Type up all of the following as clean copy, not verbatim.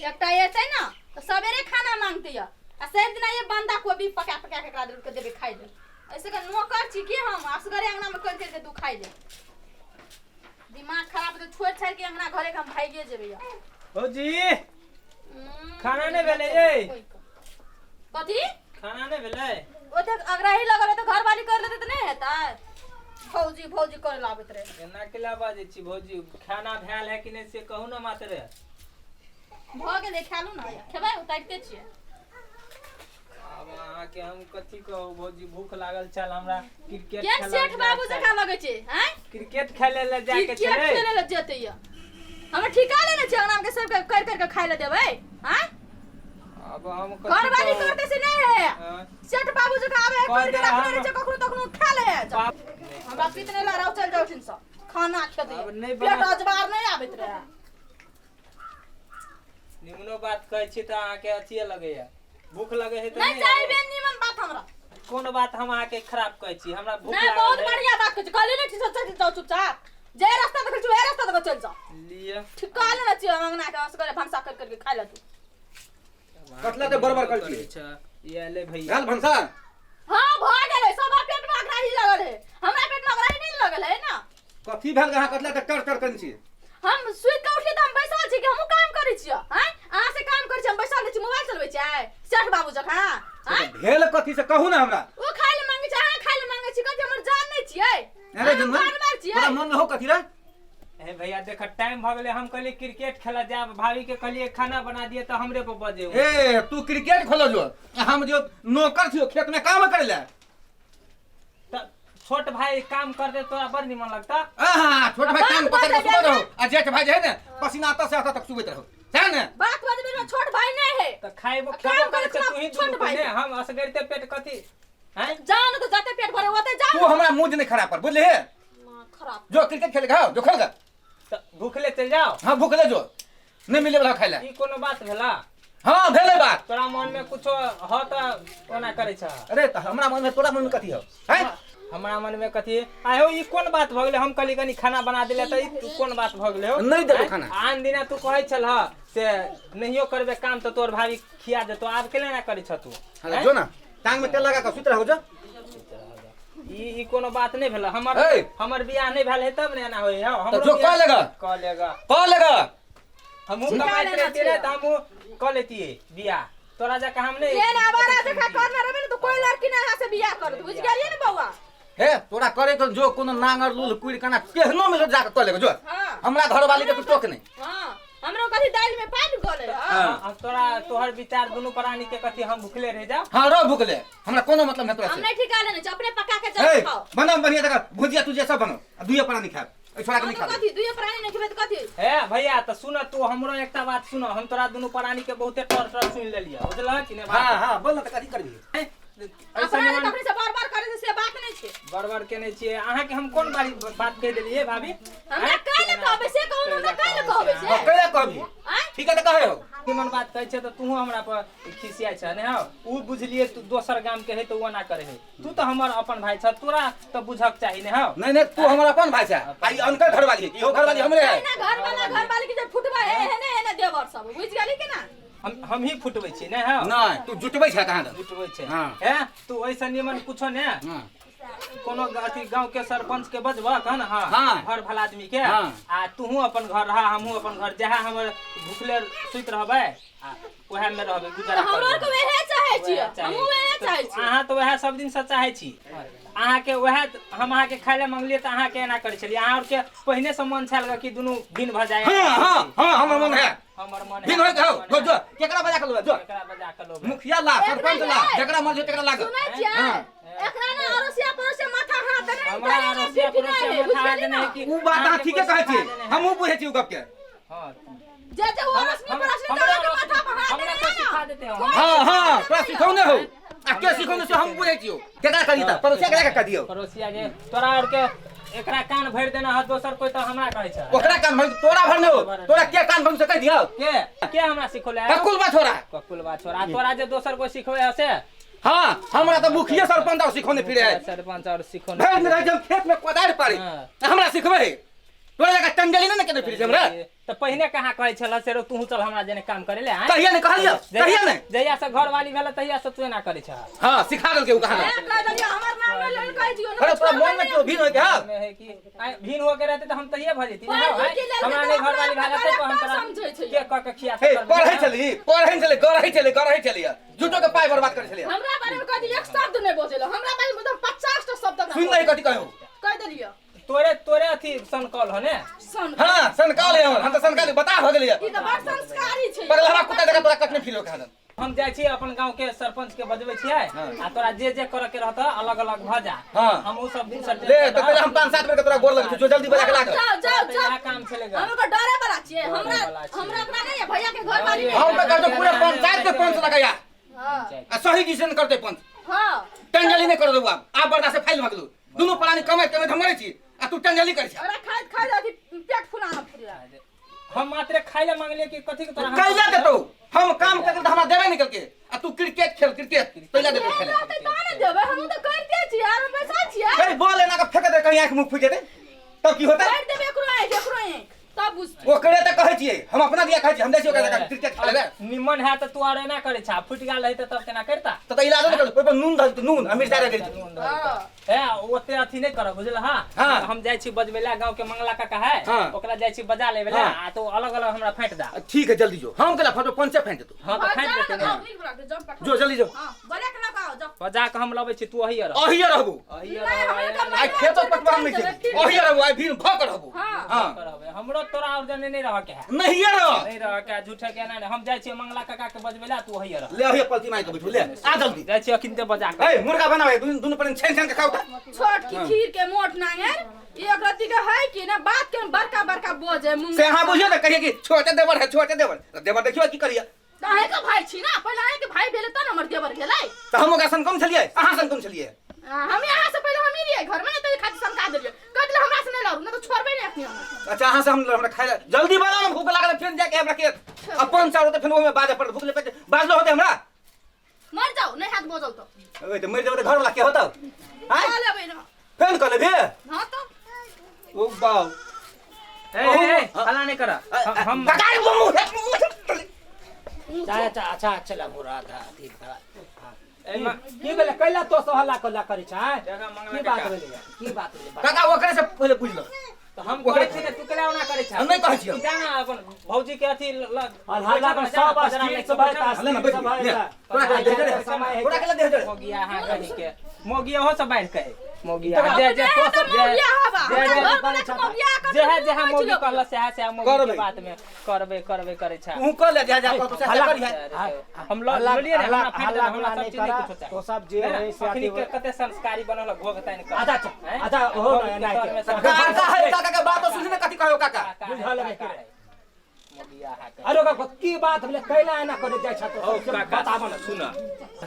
एकटा एतै ने तऽ सवेरे खाना मांगते यऽ आ सभ दिना ये बंदा कोबी पका पका के एकरा के देबै खाइ ले। ऐसे के नौकर छी की हम? असगरे अंगना में कर के तू खाइ ले। दिमाग खराब तऽ छोड़ि छाड़ि के अंगना घरे के हम भागिए जेबै यऽ। भौजी, खाना नहि भेलै यै? कथी खाना नहि भेलै? ओते अगराही लगल है तऽ घरवाली कर लेतै तऽ नहि हेतै? भौजी भौजी करे लाबैत रहे। एना केला बाजै छी भौजी? खाना भेल है कि नहि से कहू ने मात्रे। भऽ गेलै, खालू ने, खेबै? उतारिते छियै। आब अहाँके हम कथी कहू भौजी, भूख लागल छल हमरा, क्रिकेट केहन खेलऽ सेठ बाबू जकाँ लगै छै हैं? क्रिकेट खेले लए जाके क्रिकेट छलै। खेले लए जेतै यऽ? हमरा ठिका लेने छै अंगना के सबके कर कर के खाइ लए देबै हैं? आब हम कथी घरवाली कहू? करते से नहीं है। हाँ। सेठ बाबू जकाँ आबै है, कह कर के दे रखने हम- रहै छै, कखनो तखनो खा ले है। बाप हमरा पीत नहीं लड़ाओ, चल जाओ ठिन से खाना खेतै। आब नहि पेट बना- अजबार नहीं आबैत रहे। निमनो बात कहै छी तऽ अहाँके अथिये लगैया, भूख लगै है तऽ नहीं नहि चाहबे आबै। नीमन बात हमरा। कोन बात हम अहाँके खराब कहै छी? हमरा भूख नहीं लागल बहुत है। बढ़िया बात कहै छी। कहली नहीं, ठीक से चल जाओ चुपचाप, जे रास्ता देखै छी वएह रास्ता देखै चल जाओ। लिअ। ठीक कहले ना छियै, अंगना के असगरे भनसा कर करके खाइ ले तू। कतला ते बड़बड़ करै छी? अच्छा, ई एलै भैया। भेल भनसा? हाँ, भऽ गेलै। सब पेट में अगराही लगल है, हमरा पेट में अगराही नहीं लगल है ना। कथी भेल अहाँ कतला ते टर टर करै छी? हम सुति के उठली तऽ हम बैसल छी कि हमहूँ काम करै छियै? आँय, अहाँ से काम करै छी, हम बैसल रहै छी, मोबाइल चलबै छियै सेठ बाबू जकाँ? आँय, भेल कथी से कहू ना हमरा। ओ खाइ लए मांगै छै, अहाँ खाइ लए मांगै छी। कथी हमर जान नहि छियै? अरे हम जनमन, जानवर छियै? तोरा मन में हो कथी रे? हे भैया, देख, टाइम भऽ गेलै। हम कहलियै क्रिकेट खेलऽ जायब, भाभी के कहलियै खाना बना दिए तऽ हमरे पर बजे। ए, तू क्रिकेट खेलो जो, आ हम जो नौकर छियो खेत में काम करे ले। तऽ छोट भाई काम कर दे तोरा बड़ निमन लगता। आहा, छोट भाई बात टांग पकड़ के बजै सुतल रहो आ जेठ भाई जे है ने पसीना आता से आता तक सुबैत रहो, सैह ने? बात बजबै में छोट भाई नहीं है। तऽ खाइबो काम खेबो करै करै छै छला तू ही छोट दुनू भाई। ने हम असगरिते पेट कथी हैं? जान तऽ जते पेट भरे ओते जान। तू हमरा मुंह नहीं खराब कर, बुझलिही? माँ खराब। जो क्रिकेट खेले खाओ, जो खेल गा। तऽ भूखले चलि जाओ। हाँ, भूखले जो, नहीं मिले वाला खाइ ले। ई कोनो बात भेला? हाँ, भेलै बात। तोरा मन में कुछो ह तऽ ओना करै छ। अरे, तऽ हमरा मन में तोरा मन में कथी हो हैं? हमरा मन में कथी आयो? ई कोन बात भऽ गेलै? हम कहली कनी खाना बना देले तऽ ई कोन बात भऽ गेलै हो? नहि देबो आँय? खाना। आन दिना तू कहै छल ह से नहियो करबे काम तऽ तोर भाभी खिया देतो, आब केना ना करै छ तू? हाँ, जो ना टांग में तेल लगा के सुत रहो जो। ई ई कोनो बात नहि भेल हमर। ए! हमर बियाह नहि भेल है तब ने एना होय है। हमरो जो बियाह- कऽ लेगा। कऽ लेगा। कह लेगा। हमहूँ ठिका कमाइत लेना रहितियै ने छै। तऽ हमहूँ कऽ लेतियै बियाह, तोरा जकाँ हम नहि। जेन आवारा जकाँ करने रहबै ने तऽ कोई लड़की नहि अहाँ से बियाह करत, बुझि गेलियै ने बौआ? हे, तोरा करे के जो कोनो नांगर लूल कुड़ कना केहनो मिलो जाके कह लेगा जो। हाँ। हमरा घरवाली के तू टोक नहीं। हाँ, हमरो कथी दालि में पानि गले है? हाँ। हम तोरा तोहर विचार दुनू प्राणी के कथी, हम भुखले रह जाओ? हाँ, रह भूखले, हमरा कोनो मतलब नहीं तोरा हम से। नहीं ठिका लेने छी, अपने पका के हे, जब खाओ। बनाओ बढ़िया जगह भुजिया तुजिया सब बनाओ आ दुइये प्राणी खायब, एहि छोड़ा के हाँ नहीं तऽ खाबे। कथी दुइये प्राणी नहीं खेबै तऽ कथी? हे भैया, तऽ सुन तू हमरो एकटा बात सुन। हम तोरा दुनू प्राणी के बहुते टर टर सुनि लेलियै, बुझलह कि नहि बात? हाँ हाँ, बोल ना, तऽ कथी करबी? ऐसे अपना निमन तखनी से बार बार करे छै से बात नहीं छै। बड़बड़ केने छियै। अहाँके हम कोन बारी बात कहि देलियै भाभी? हमरा काहे कहबै से कहू ने, हमरा काहे कहबै से? हाँ, कैला कहबी? आँय? ठीक है तऽ कहे हो। निमन बात कहै छै तऽ तूहो हमरा पर खिसियाइ छ ने? हौ, उ बुझलियै तू दोसर गाम के है तऽ ओ ओना करे है, तू तऽ हमर अपन भाई छ, तोरा तऽ बुझक चाही ने हौ? नहीं नहीं, तू हमर अपन भाई छै आ ई अनकर घरवाली है, इहो घरवाली हमरे है। ना घर वाला घर वाली के जे फुटबै है एहने एहने देवर सब, बुझि गेली कि ना? हम ही फुटबै छी ने हौ? नहीं, तू जुटबै छै कहाँ दन। जुटबै छै। हाँ। हे, तू ओहिसँ निमन कुछो ने हाँ। कोनो अथी गांव के सरपंच के बजबह कह ने। हाँ, हाँ। घर भला आदमी के। हाँ। आ तूहू अपन घर रह, हमहूँ अपन घर, जहाँ हमर भूखले सुति रहबै आ उएह में रहबै, गुजारा तऽ हमरो आरके करबै। वएह चाहै छियै। वएह चाही। हमहूँ वएह चाहै छियै। अहाँ तऽ वएह सब दिनसँ चाहै छी अहाँके वएह। हम अहाँके खाय लए मंगलियै तऽ अहाँके एना करै छलियै। अहाँ आरके पहिने से मन छल कि दुनू दिन भऽ जाय। हाँ हाँ हाँ, हमर मन है। हमर मन है। दिन होय के हो, हमर जो मन जो है। केकरा बजा के लो जो। केकरा बजा के लोगे? मुखिया ला, सरपंच ला, जकरा मर्जी तेकरा लाग। सुनै छियै? हाँ। एकरा ने अड़ोसिया पड़ोसिया माथा हाथ देने नहीं, हमरा देने नहीं, अड़ोसिया बेटी नहीं पड़ोसिया है, माथा हाथ बुझि गेली देने ना? है कि उ बात अहाँ अहाँके ठीके कोइ कहै छी। सिखा देने है। हमहूँ बुझै छी उ गप के। हाँ। जे जे ओ अड़ोसिया पड़ोसिया हमरा के माथा पर हाथ हमरा देने कोइ है ना। सिखा देते हो? कोइ हाँ हाँ, तोरा सिखा सिखौने हो आ के सिखौने से हम बुझै छियौ। केकरा करी तऽ पड़ोसिया के जाके कह दियौ। पड़ोसिया के तोरा आर के एकरा कान भरि देना है, दोसर कोई तो हमरा कहै छै। ओकरा कान भर तोरा भरने हो, तोरा के कान भर से कह दियौ। के के हमरा सिखौले है? ककुल बा छोरा। ककुल बा छोरा। तोरा जे दोसर कोई सिखबै है से? हाँ, हमरा तऽ मुखिया सरपंच और सिखौने फिरे है। सरपंच और सिखौने भरि दिन रहै छै हम खेत में कोदारि पारी। हाँ। हमरा सिखबै। तोरा जका टंगली ने केने फिरै छै हमरा। तऽ पहिने कहाँ कहै छल से रो तूहू चल हमरा जेने काम करे ले आँय? कहिया ने कहलियो, कहिया ने? जहिया से घरवाली भेल तहिया से तू एना करै छह। हां, सिखा देलकै उ कहाँ। ए, कह देलियो हमर नाम नहि लेल, कहि दियौ। अरे तोरा मन में क्यों भीन होय के हां? में है कि आँय, भीन हो के रहते तऽ हम तहिये भऽ जैती। पढ़ लिख के लेल हमरा तऽ नहि अपना घरवाली आपके भए जेतै तऽ हम करेक्टर तोरा समझै छै। के कऽ के खिया हे, पढ़ै छली, पढ़ै छली, गढ़ै छली, गढ़ै छली, झूठो के पाइ बर्बाद करै छली। हमरा बारे में कह दियौ एक शब्द नहि बजैलो, हमरा बारे में एकदम 50 टा शब्द हमरा सुन नहीं कथी कहू। कह देलियो। तोरे तोरे अथी सनकल हो ने? सन। हां, सनकाल है हमर, हम तऽ सनकाल बता हो गेलियै। ई तऽ बड़ संस्कारी छै। पगलहवा कुत्ता जकाँ तोरा कटने फिरो कहाँ। हम जाइ छी अपन गांव के सरपंच के बजबै छियै आ तोरा जे जे करे के रहत अलग अलग भऽ जा। हाँ। हम उ सब दिन से ले तऽ पहिले हम 5-7 बेर के तोरा गोर लगै छियौ, जो जल्दी बजा के लाग। जाओ जाओ जाओ। इएह काम छलै ग। हम ओकर डरे वाला छियै। हमरा डरे वाला छियै। हमरा अपना नहीं है भैया के घर वाली नहीं। हम तऽ कहै छियौ पूरा पंचायत के पंच लगाया। हां। आ सही डिसीजन करतै पंच। हां। टंगली नहि कर देबौ आब, आब बर्दाश्त से फाइल भऽ गेलौ। दुनू प्राणी कमाइत कमाइत हम मरै छी आ तू टंगली करै छी। ओकरा खाइत खाइत अथी पेट फुलाना फुला। हम मात्र खाइ ले मांगलियै कि कथी के तोरा हम- कैला देतौ? हम काम करके तऽ हमरा देबे नहि केलकै आ तू क्रिकेट खेल, क्रिकेट कैला देतौ खेले? रहतै तहन ने देबै, हमहूँ तऽ करिते छियै, हम बैसल छियै। अरे बॉल एना के फेंक दे, कहीं आँखि मुँह फुटि जेतै तब की होतै? करि देबै एकरो आँखि, एकरो आँखि, तब बुझतै। ओकरे तऽ कहै छियै, हम अपना दिया कहै छियै, हम जाइ छियै ओकरा जकाँ क्रिकेट खेलै लए। निमन है तऽ तू आर एना करै छा, फुटि गेल रहै तऽ तब केना करता? तऽ इलाजो नहि करतै, ओहि पर नून धऽ देतै, नून आ मिरचाइ दऽ देतै। नून धऽ देतै। ए ओते अथी नहि करब, बुझल? हाँ। हाँ। हम जाइ छी बजबै लए, गाँव के मंगला काका है। हाँ। ओकरा जाइ छी बजा लेबै लए। हाँ। आ तो अलग अलग हमरा फाँटि दा। ठीक है, जल्दी जो, हम केला फोटो पंचे फाँटि देतौ। हाँ तऽ फाँटि देतै ने। जो जल्दी जो। बोले के लगाओ जाओ। बजा के हम लबै छी, तू अहिये रह। अहिये रहबू। अहिये नहीं, रह। हमरा तऽ आइ खेतो पटवा हम नहि खेबै, अहिये रहबू, आइ भीड़ भऽ के रहबू। हाँ। हाँ। रहबै, हमरो तोरा और जने नहि रहऽ के है। नहिये रह। नहीं रह के, झूठे के ना। हम जाइ छी मंगला काका के बजबै लए, तू अहिये रह। ले अहिये पलती मारि के बैठू, ले आ जल्दी। जाइ छी अखिनते बजा के। ए मुर्गा बनाबै, दुनू दुनू पर छानि छानि के खाउ तऽ। छोट की खीर के मोट नांगर एक रत्ती के है कि ना बात के बड़का बड़का बोझ है मुंह। से अहाँ बुझियौ ने, कहिए कि छोटे देवर है, छोटे देवर देवर, देखियौ की करिए। तऽ अहें के भाई छी ना, पहिले अहें के भाई भेलै तब ने हमर देवर भेलै। तऽ हम ओकरा सन कम छलियै, अहाँ सन कम छलियै? हम अहाँ से पहिले हमही रहियै घर में ने, तऽ खातिर सनका देलियै, कह देलियै हमरा से नहि लड़ू, नहि तऽ छोड़बै नहि अखनी हम। अच्छा, अहाँ से हम हमरा खाइ लए जल्दी बनाउ ने, भूख लागल, फेर जाके हमरा के अपन चाउर होतै, फेर ओहिमे बाजऽ पड़त, भूख ले बाजलो होतै हमरा। मर जाओ, नहि हाथ बोझल तऽ। ओए तऽ मरि जेबै तऽ घरवला के होतौ? आँय? कऽ लेबै ने। फेर कऽ लेबे? हाँ तऽ। ओ बाउ। ए, ए, ए, हल्ला नहि कर। हम काका मुँह मुँह। अच्छा अच्छा अच्छा अच्छा बुरा था अथी था। एहिमे की भेलै? कैला तो सब हल्ला कल्ला करै छै? देखा मंगला की बात काका। भेलै? की बात भेलै? काका, ओकरे से पहिले पूछि लो। तऽ हम कहै छी ने, तू केला ओना करै छह? हम नहि कहै छियै। तू जा ना अपन भौजी के अथी और हल्ला कर सब अस्थिर से भए हल्ला ना, बैठ ले। तोरा के देह जरे, तोरा के देह जरे। मोगिया हाँ कही के मोगिया हो सब बांध के मोगिया जे जे तो तो सब सब जे मौगिया हवा जे हमरा जे घर वाला के मौगिया के जे है जे है नहि मोगी छै। कहल से है से है मोगी के करबै। बात में करबै करबै करै छह। तू कह ले, जा जा कर, तू से हल्ला- करिहे। हम ललिए ने, हमरा फाटि देना, हमरा सब नहीं चीज नहीं करा, कुछो चाही। तो सब जे है से अखनी अथी के कते संस्कारी बनल घोघ तानि कर। अच्छा, अच्छा, अच्छा, ओहो घोघ के नहीं तर में सब- काका है, काका के बात सुनि ने, कथी कहो काका? काका है, बुझल है काका के। है। मोगिया है के। अरे ओकरा की बात भेलै? कैला एना करे जाइ छ? ओ तो सब काका बताबऽ ने। सुन,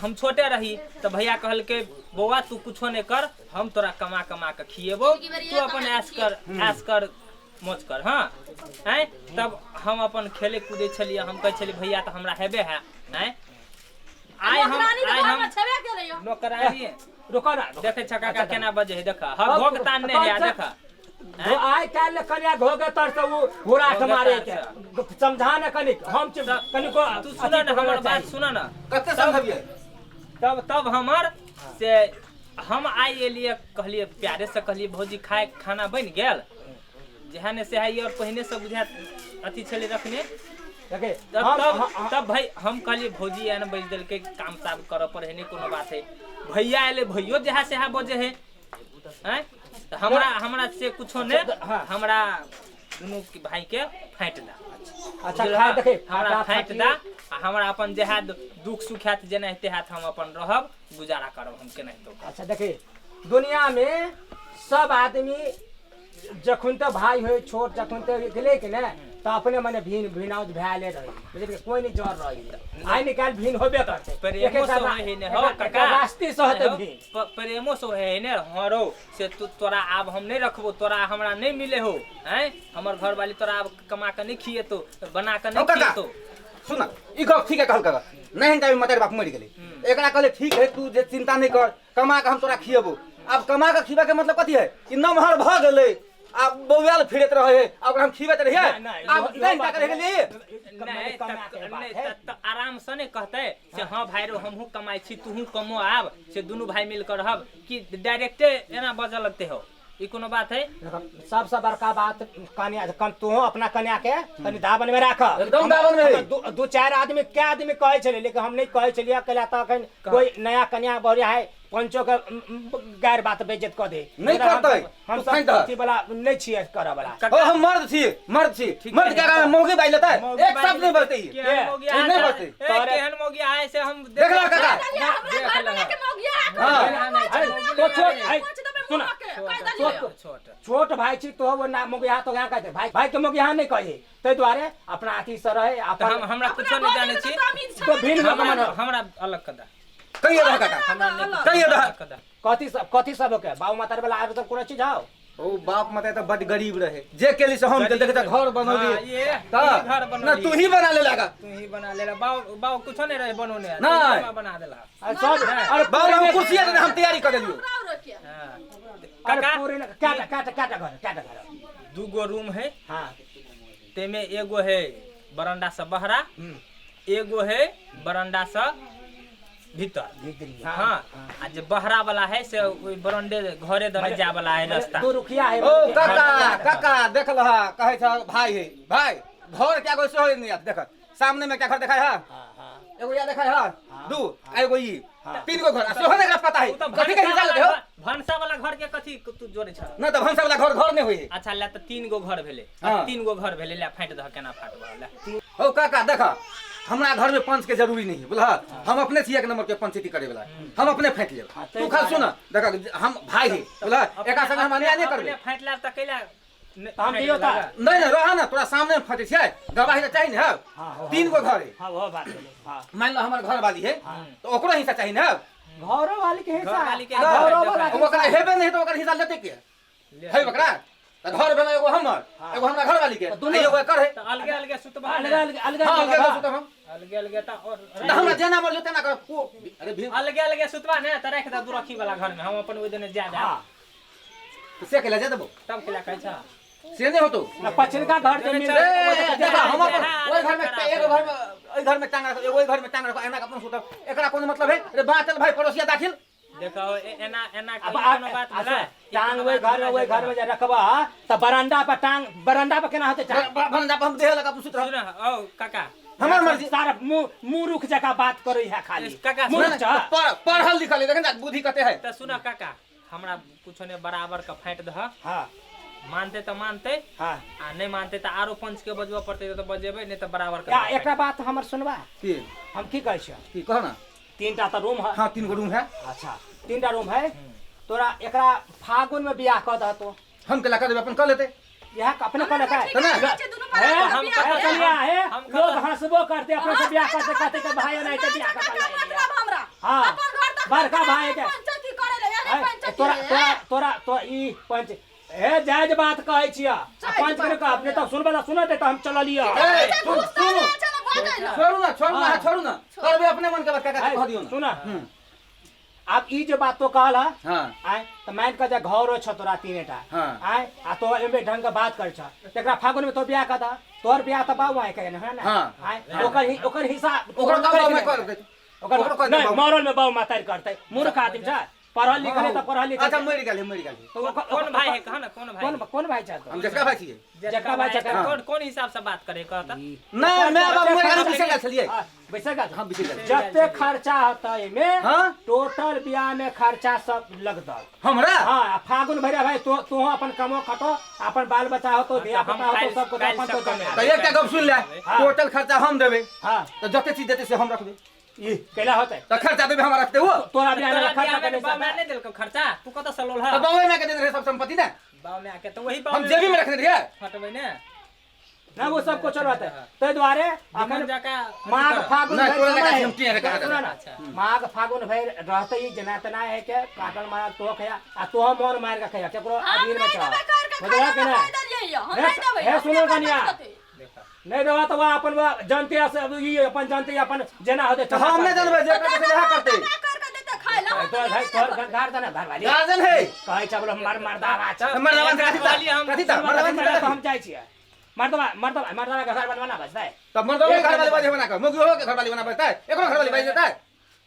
हम छोटे रही तऽ भैया कहलकै, बौआ तू कुछो नहि कर, हम तोरा कमा कमा के खिएबौ, तू अपन ऐश कर, ऐश कर, मौज कर। हाँ आँय, तब हम अपन खेले कूदे छलियै, हम कहै छलियै भैया तऽ हमरा हेबे है। आँय, आइ हम नौकरानी तऽ आइ घरमे हम छेबे केलै यौ। नौकरानी रुको ना, रुको। देखै छ काका अच्छा, केना बजै है, देख हँ घोघ तान नहि है, देख। आइ काल्हि कन्या घोगे तर से उ हुराठ घोघे मारे तर के समझा ने कनिक, हम कनिको तू सुन ने हमर बात, सुन ने। कते समझबियै? तब तब हमर से हम आइ एलियै, कहलियै प्यारे से कहलियै, भौजी खाय खाना बनि गेल? जेहा ने सेहा और पहिने से बुझा अथी छलै रखने। देखे तब हम तब तब भाई हम कहलियै भौजी एहन बजि देलकै, काम ताम करऽ पड़े है, नहि कोनो बात है। भैया एलै, भैयो जेहा सेहा बजे है। आँय, तऽ हमरा हमरा से कुछो नहि। हाँ। हमरा दुनू के भाई के फाँटि दा। अच्छा बुझलह? खा देखे हमरा फटा फाँटि फटी दा आ हमरा अपन जेहा दुख सुख हैत, जेना हेतै हैत, हम अपन रहब, गुजारा करब हम केनाहितो। अच्छा देखे, दुनिया में सब आदमी जखन तऽ भाई होइ छोट, जखन तऽ गेलै कि ने तऽ अपने मने भिन भिनाउज भए रही, बुझलियै? कोइ नहि जर रही, आइ निकालि भिन होबे करतै। प्रेमो से होइ है ने हौ काका, रास्ते से होतै हौ, भिन। प्रेमो से होइ है ने हरो से तू तोरा आब हम नहि रखबो, तोरा हमरा नहि मिले हो। आँय, हमर घरवाली तोरा आब कमा के नहि खिएतो, बना के हौ नहि काका खिएतो। सुन, ई गप ठीक है कहल काका, नहीं टाइम मतारी बाप मरि गेलै, एकरा कहले ठीक है, तू जे चिंता नहीं कर, कमा के हम तोरा खिएबो। आब कमा के खिबा के मतलब कथी है कि नमहर भऽ गेलै, आ बौआल फिरत रहे है आ ओकरा हम खिबैत रहियै नहि, नहि, आब इहो नहीं बात तक रह गेलियै नहि कमा के तऽ बात नहि है। तऽ आराम से नहि कहतै से हाँ भाई रो हमहूँ कमाइ छी तूहूँ कमो आब से दुनू भाई मिल कऽ रहब कि डायरेक्टे एना बजऽ लगते हो ई कोनो बात है सबसे बड़का बात कन्या कम तू अपना कन्या के कनि दाबन में राख एकदम दाबन में है। दू चारि आदमी कै आदमी कहै छलै लेकिन हम नहि कहै छलियै कैला तऽ अखन कोई नया कन्या बढ़िया है पंचो के गैर बात बेइज्जत कऽ दे नहि करतै, हम तू सब फाइन दह। अथी वाला नहि छियै करऽ वाला ओ हम मर्द छी मर्द छी मर्द के आगाँ में मौगी बाजि लेतै मौगी एक शब्द नहीं बजतै ई। केहन मौगी ई आय नहीं से- बजतै ए, केहन मौगी आय से हम देख लह काका देख लह। हाँ। तो छोट है, सुन छोट छोट छोट भाई छी तो वो ना मोगिया तो यहाँ कहते भाई भाई के मोगिया नहीं कही ताहि दुआरे अपना अथी से रहे तऽ अपन हम हमरा कुछो नहीं जानै छी तो भिन्न हमरा हमरा अलग कदा कहियो रह काका हमरा नहि कहियो रह। अलग कदा कथी सब कथी सब के बाबू माता वाला आरो सब कोनो चीज हौ ओ बाप माता तऽ बड गरीब रहे जे केली से हम देखे तऽ घर हाँ, बनौली ये तऽ ये घर ना बनौली तू ही बना ले लगा तू ही बना लेला बाऊ बाऊ कुछो नहीं रहे बनौने नहीं। तू बना देला अरे सब अरे बाप हम कुर्सी देने हम तैयारी कर देलियो हाँ। अरे काका पूरे न काटा काटा काटा घर काटा घर दूगो रूम है हाँ तेमे एगो है बरंडा से बहरा एगो है बरंडा से भीतर भीतरी हाँ आ जे बहरा वाला है से ओहि बरंडे घरे दने जाय वाला है रास्ता दू रुखिया है ओ काका काका देख लह कहै छ भाई है भाई घर क्या कोई सेहो नहीं देख सामने में क्या घर देखाय है हाँ हाँ एगो या देखाय है दू आ एगो ई तीन गो घर आ सेहो नहीं एकरा पता है उ तऽ कथी के भनसा हिसाब वाला ले हो भनसा वाला घर के कथी तू जोड़े छ ना तऽ भनसा वाला घर घर नहीं होई अच्छा ले तऽ तीन गो घर भेलै आ हाँ। तीन गो घर भेलै ले फाटि दह केना फाटबह ले हो काका देख हमरा घर में पंच के जरूरी नहीं है बुझल हम अपने छी एक नंबर के पंचायती करे वाला हम अपने फेंक लेब तू खाली सुन देख हम भाई है बुझल एका संग हम अन्याय नहीं करबे अपने फाटि लाब तऽ कैला तऽ हम दियौ तऽ नहीं नहीं रह ना तोरा सामने में फटे छियै गवाही तऽ चाही ने हाँ, हाँ, तीन गो घर है हाँ वो बात भेलै हाँ मान लो हमर घर वाली है तो ओकरो हिस्सा चाही ने घरो वाली के हिस्सा घरवाली के आ, हिस्सा, घरो वाला के ओकरा हिस्सा। हेबे नहीं तो ओकर हिस्सा लेते के है ओकरा तऽ घर भेलै एगो हमर एगो हमरा घर वाली के तऽ दुनू- आ एगो एकर है तऽ अलगे अलगे सुतबह अलग ने अलग अलग हाँ अलगे अलग अलगे सुतब हम अलगे अलगे तऽ और तऽ हमरा जेना मर्जी तेना करब अरे भीम अलगे अलगे सुतबा ने तऽ राखि दे दूरखी वाला घर में हम अपन ओहि दने जा जा हाँ से केला जा देबो तब केला कहै छ से नहीं होतो ना पछिलका घर जे मिल ए, देखा हम अपन हाँ, ओहि घर में एगो घर में ओहि घर में टांग रखो एगो ओहि घर में टांग रखो एना के अपन सुतब एकरा कोनो मतलब है अरे बाँचल भाई पड़ोसिया दाखिल देखो एना एना अब के कोनो बात अच्छा, भेलै टांग ओहि घर में ओहि घर में जे रखबह तऽ बरामदा पर टांग बरामदा पर केना होतै टांग भंजा पर हम देह लगा अपन सुत रह सुन औ काका हमर मर्जी सारा मुंह मुरुख जकाँ बात करै है खाली काका, मुरुख छ पढ़ल लिखल है देख ना बुद्धि कते है तऽ सुन काका हमरा कुछो ने बराबर के फाटि दह हाँ मानते तऽ मानते हाँ आ नहि मानते तऽ आरो पंच के बजबऽ पड़तै तऽ बजेबै नहि तऽ बराबर के या एकटा बात हमर सुनबा की हम की कहै छियौ की कह ना तीनटा तऽ रूम है हाँ तीन गो रूम है अच्छा तीनटा रूम है तोरा एकरा फागुन में बियाह कऽ दह तो हम केला कर देबै अपन कऽ लेतै इएह अपने कऽ लेतै तऽ नहि हे हम हे कतऽ- कनिया हे हम कतऽ- लोग हंसबो करते अपने से बियाह करते कहते कि भाई एनाहिते बियाह कऽ के मतलब हमरा हाँ। अपन घर तक बड़का भाई के। पंचायती करे ले यानी है, पंचायती तोरा तोरा तोरा तो ई पंच हे जायज बात कहै छियै आ जायज पंच के बात कह अपने तऽ सुनबै तऽ सुनते तऽ हम चललियै ए, सुन सुन चलो छोड़ू ना छोड़ू ना हाँ। छोड़ू ना करबै अपने मन के बात काका कह दियौ ना सुन आब ई जे बात तो कहल हँ हाँ आय तऽ मान कऽ जे घरो छ तोरा तीनेटा हाँ। आय आ तो एमे ढंग के बात कर छ तकरा फागुन में तो बियाह कर दह तोहर बियाह तऽ बाबू आय के है ना हाँ। आय ओकर ओकर हिस्सा ओकरो बाबू माय कर देतै। ओकर ओकरो कर नहीं देतै। मरल में बाबू मातारी करतै मूर्ख आदमी छ पढ़ल लिखल है तऽ पढ़ल लिखल अच्छा मरि गेल मरि गेल तो ओकर- कोन भाई है कह ना कोन भाई कोन कोन भाई छ हम जसका भाई छियै जटका भाई छै। कोन कोन हिसाब से बात करे कह तऽ नहीं मैं बाबू मरि गेल बिसरि गेल छलियै बैसै गेल हाँ बिसरि गेल जते खर्चा होतै एमे हाँ? टोटल बियाह में खर्चा सब लगतै हमरा हाँ आ फागुन भरिया भाई तो तू अपन कमो खटो अपन बाल बच्चा हो तो धिया हम पुता हो तो काल्हि- सब कुछ काल्हि अपन तो सब कमे जमे तऽ एकटा गप सुन ले हाँ। टोटल खर्चा हम देबै हाँ तऽ जते चीज देतै से हम रखबै ई कैला होतै तऽ खर्चा देबै हमरा रखतै ओ तोरा बियाह में तोरा खर्चा बियाह में करने बाप माय नहि देलकौ खर्चा तू कतऽ से लोल तऽ हऽ बाबे माय के देने रहै सब संपत्ति ने बाप माय के तऽ वही बाप हम जेबी में रखने रहियै फटबै ने ना वो सब कुछ रहतै ताहि दुआरे अखन अखन जका माघ फागुन नहि, भरि तोरा लगा समय हम टेढ़ कहा सुन ना, अच्छा। माघ फागुन भरि रहतै ई जेना तेना है के काटल मारल तो खया आ तो मोन मार के खया केकरो हम अधीन में नहीं चल देबै कर के बुझलह खाना कि ना नहि? देलियै हम हे- नहीं देबै हे सुनो अपने कनिया। करतै। देखा नहीं देबा तऽ वह अपन वह जनते से अब ई अपन जनते अपन जेना होतै तऽ हम नहि जानबै जे करतै से वएह करतै ना कर के देतै खाय ला हम तोरा घर तोहर घर त ना घरवाली गार्जियन है कहै छ बोलो मर मर्दावा छ मर्दावा से कथी वाली हम- कथी त मर्दावा से मर्दावा कथी हम जाइ छियै मर्दवा मर्दवा मर्दवा के घर बनवाना बचतै तब मर्दावा के घरवाली बाजे बना कर मुगियो के घरवाली बना बजता एकरो घरवाली बाजे जेतै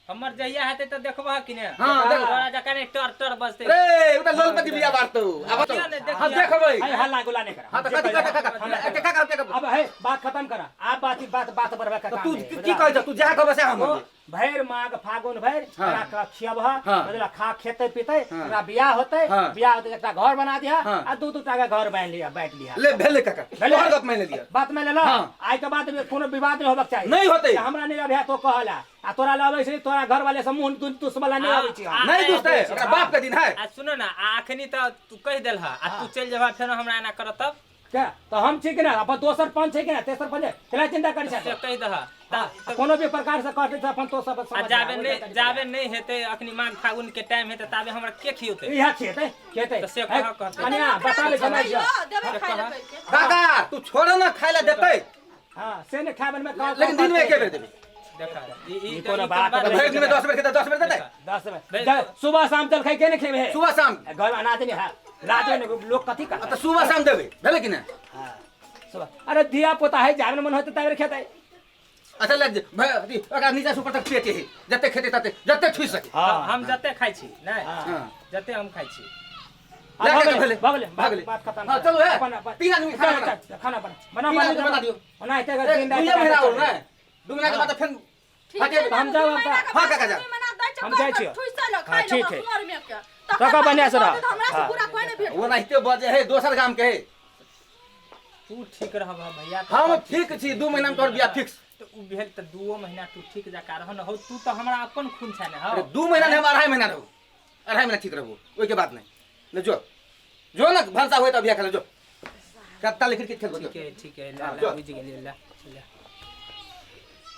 हमर जहिया हेतै तऽ देखबह कि ने हाँ, देख। तोरा जकाँ नहि टर टर बजतै रे उ त लोलपति बिया बारतौ आब देखिया ने, देखिया। हम देखबै है हल्ला गुल्ला नहीं करा हां त कथी कथी कथी कथी कथी अब है बात खत्म करा आप बात बात बात बढ़वा का त काम तू है, की बुझला? कहै छ तू जा कहबै से हम ओ, भैर माघ फागुन भैर हाँ। एकरा के खियबह हाँ। बुझला खा खेतै पीतै हाँ। एकरा बियाह होतै हाँ। बियाह होतै एकटा घर बना दिहा हाँ। आ दू दू टा के घर बांधि लिहा बाँटि लिहा ले भेलै काका भेलै? तोहर गप मानि लिअ बात मानि लेलह हाँ। आइ के बाद में कोनो विवाद नहीं होबक चाही नहीं होतै। कि हमरा नहीं अभ्या तो कहला आ तोरा लए अबै छै तोरा घर वाले से मुंह दुश्मन नहीं अबै छी हम। नहीं दुसतै ओकरा बाप के दिन है आ सुनो ना आ अखनी तऽ तू कहि देलह आ तू चलि जेबह फेरो हमरा एना करत तब क्या तो हम छी कि ना अपन दोसर पंच है कि ना तेसर पंच है केना चिंता करै से छै कहि दह आ कोनो भी प्रकार से कटै छै अपन तो सब आ समझ जाबे नहीं जाबे नहीं हेतै अखनी माघ फागुन के टाइम हेतै ताबे हमरा के खियौतै इहा खेतै खेतै तऽ से कहाँ कहतै? कनिया बताबै समझ जा देबै खाइ लए कहिके। काका तू छोड़ ना खाय ला देतै हां से ने खाय में कह लेकिन दिन में एके बेर देबै देखा ई ई ई कोनो ई बात बात तऽ भरि दिन में 10 बेर खेतै 10 बेर देतै 10 बेर सुबह शाम जलखै के ने खेबै सुबह शाम घर में अनाज नहीं है रात में लोग कथी तऽ करतै सुबह शाम देबै भेलै कि नहि हां सुबह अरे धिया पोता है जाबे मन होतै ताबे खेतै अच्छा ले भाई अथी ओकरा नीचा से ऊपर तक पेट है जते खेतै तते जते छुइ सके हां हम जते खाइ छी नहि हाँ। हां जते हम खाइ छी ले भऽ के गेलै, भेलै। भऽ गेलै, भऽ गेलै। बात खत्म हाँ, चलू हे। अपन- तीन आदमी खाना चल, बना। चल, खाना बना बना तीन आदमी बना दियौ। ओना हेतै एक दिन राति दुइये महीना और चलै। ने 2 महीना के बाद तऽ फेन ठीक हटे छै हम ने, जाब दू महीना के हाँ, बाद काका, जा। दू महीना दै छै, हम जाइ छियौ। ठुसि लो, हाँ, खाइ लो, ठीक है। कुंवर में के। तकर तखन बढ़िआँ से रह। तऽ हमरा से हाँ। पूरा कोइ नहि भेटत। ओनाहिते बजे है दोसर गाम के है तू ठीक रहबह भैया तऽ हम सब ठीक छी 2 महीना में तोहर बियाह फिक्स। तऽ उ भेल तऽ 2 महीना तू ठीक जकाँ रह न हौ तू तऽ हमरा अपन खून छै ने हौ। अरे 2 महीना नहीं, हम 2.5 महीना रहू, 2.5 महीना ठीक रहू, ओहिके बाद नहीं। ले जो जो ना भनसा हुए तऽ बियाह खेले जो कत्ता लिख के खेल। ठीक है, ठीक है। हाँ, ला जो। ला बुझि गेलियै, ला ला।